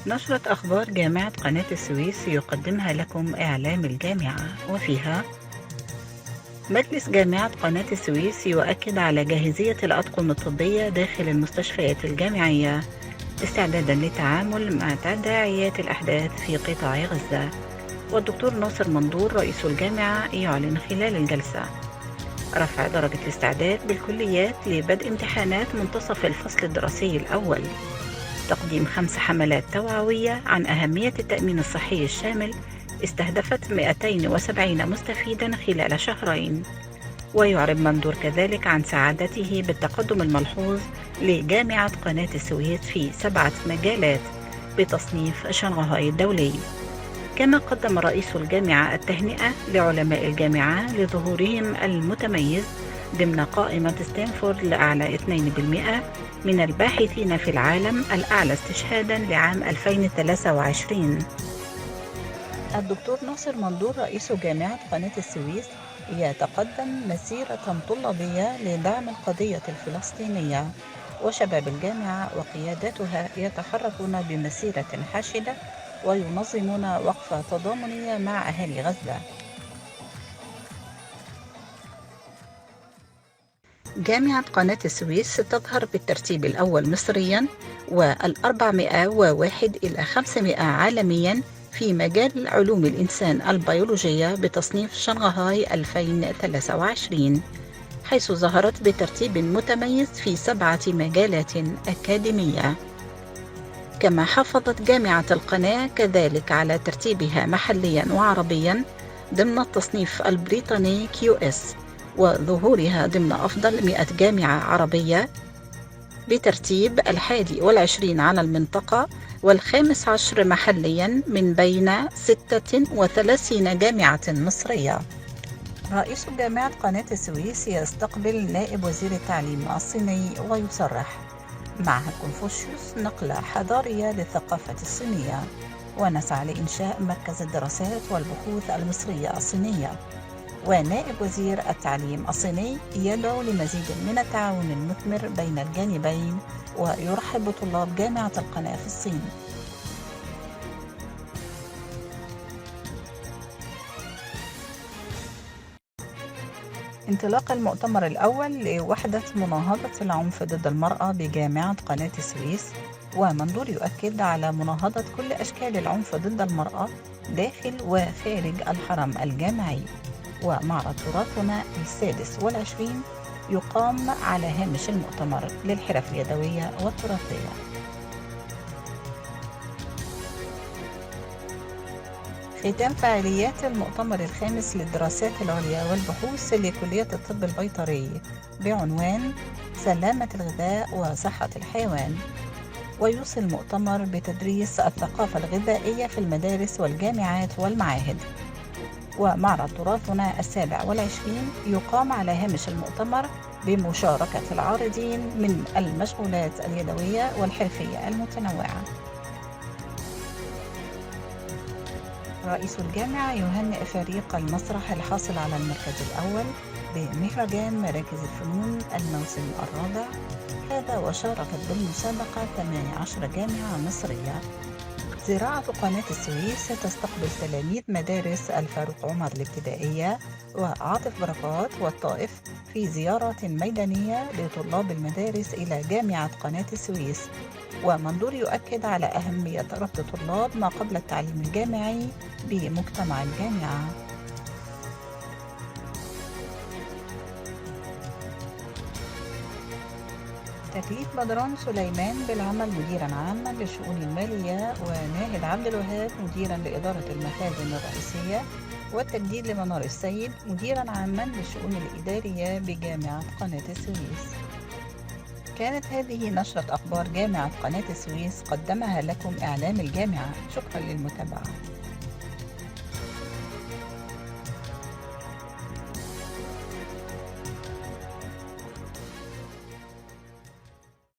نشرة أخبار جامعة قناة السويس يقدمها لكم إعلام الجامعة، وفيها مجلس جامعة قناة السويس يؤكد على جاهزية الأطقم الطبية داخل المستشفيات الجامعية استعدادا للتعامل مع تداعيات الأحداث في قطاع غزة. والدكتور ناصر مندور رئيس الجامعة يعلن خلال الجلسة رفع درجة الاستعداد بالكليات لبدء امتحانات منتصف الفصل الدراسي الأول، تقديم 5 حملات توعوية عن أهمية التأمين الصحي الشامل استهدفت 270 مستفيدا خلال شهرين. ويعرب مندور كذلك عن سعادته بالتقدم الملحوظ لجامعة قناة السويس في 7 مجالات بتصنيف شنغهاي الدولي. كما قدم رئيس الجامعة التهنئة لعلماء الجامعة لظهورهم المتميز ضمن قائمة ستانفورد لأعلى 2% من الباحثين في العالم الأعلى استشهادا لعام 2023. الدكتور ناصر مندور رئيس جامعة قناة السويس يتقدم مسيرة طلابية لدعم القضية الفلسطينية، وشباب الجامعة وقيادتها يتحركون بمسيرة حاشدة وينظمون وقفة تضامنية مع أهالي غزة. جامعة قناة السويس تظهر بالترتيب الأول مصريا وال401 إلى 500 عالميا في مجال علوم الإنسان البيولوجية بتصنيف شنغهاي 2023، حيث ظهرت بترتيب متميز في 7 مجالات أكاديمية. كما حافظت جامعة القناة كذلك على ترتيبها محليا وعربيا ضمن التصنيف البريطاني QS، وظهورها ضمن أفضل 100 جامعة عربية بترتيب 21 على المنطقة و15 محليا من بين 36 جامعة مصرية. رئيس جامعة قناة السويس يستقبل نائب وزير التعليم الصيني ويصرح معهد كونفوشيوس نقلة حضارية للثقافة الصينية، ونسعى لإنشاء مركز الدراسات والبحوث المصرية الصينية. ونائب وزير التعليم الصيني يدعو لمزيد من التعاون المثمر بين الجانبين ويرحب بطلاب جامعة القناة في الصين. انطلاق المؤتمر الأول لوحدة مناهضة العنف ضد المرأة بجامعة قناة السويس، ومندور يؤكد على مناهضة كل أشكال العنف ضد المرأة داخل وخارج الحرم الجامعي. ومعرض تراثنا 26 يقام على هامش المؤتمر للحرف اليدوية والتراثية. ختام فعاليات المؤتمر الخامس للدراسات العليا والبحوث لكلية الطب البيطري بعنوان سلامة الغذاء وصحة الحيوان. ويوصي المؤتمر بتدريس الثقافة الغذائية في المدارس والجامعات والمعاهد. ومعرض تراثنا 27 يقام على هامش المؤتمر بمشاركة العارضين من المشغولات اليدوية والحرفية المتنوعة. رئيس الجامعة يهنئ فريق المسرح الحاصل على المركز الأول بمهرجان مراكز الفنون الموسم الرابع، هذا وشاركت بالمسابقة 18 جامعة مصرية. زراعة قناة السويس تستقبل تلاميذ مدارس الفاروق عمر الابتدائية وعاطف بركات والطائف في زيارة ميدانية لطلاب المدارس إلى جامعة قناة السويس. ومندور يؤكد على أهمية ربط طلاب ما قبل التعليم الجامعي بمجتمع الجامعة. تكليف بدران سليمان بالعمل مديرا عاما للشؤون المالية، وناهد عبد الوهاب مديرا لإدارة المخازن الرئيسية، والتجديد لمنار السيد مديرا عاما للشؤون الإدارية بجامعة قناة السويس. كانت هذه نشرة أخبار جامعة قناة السويس قدمها لكم إعلام الجامعة. شكرا للمتابعة.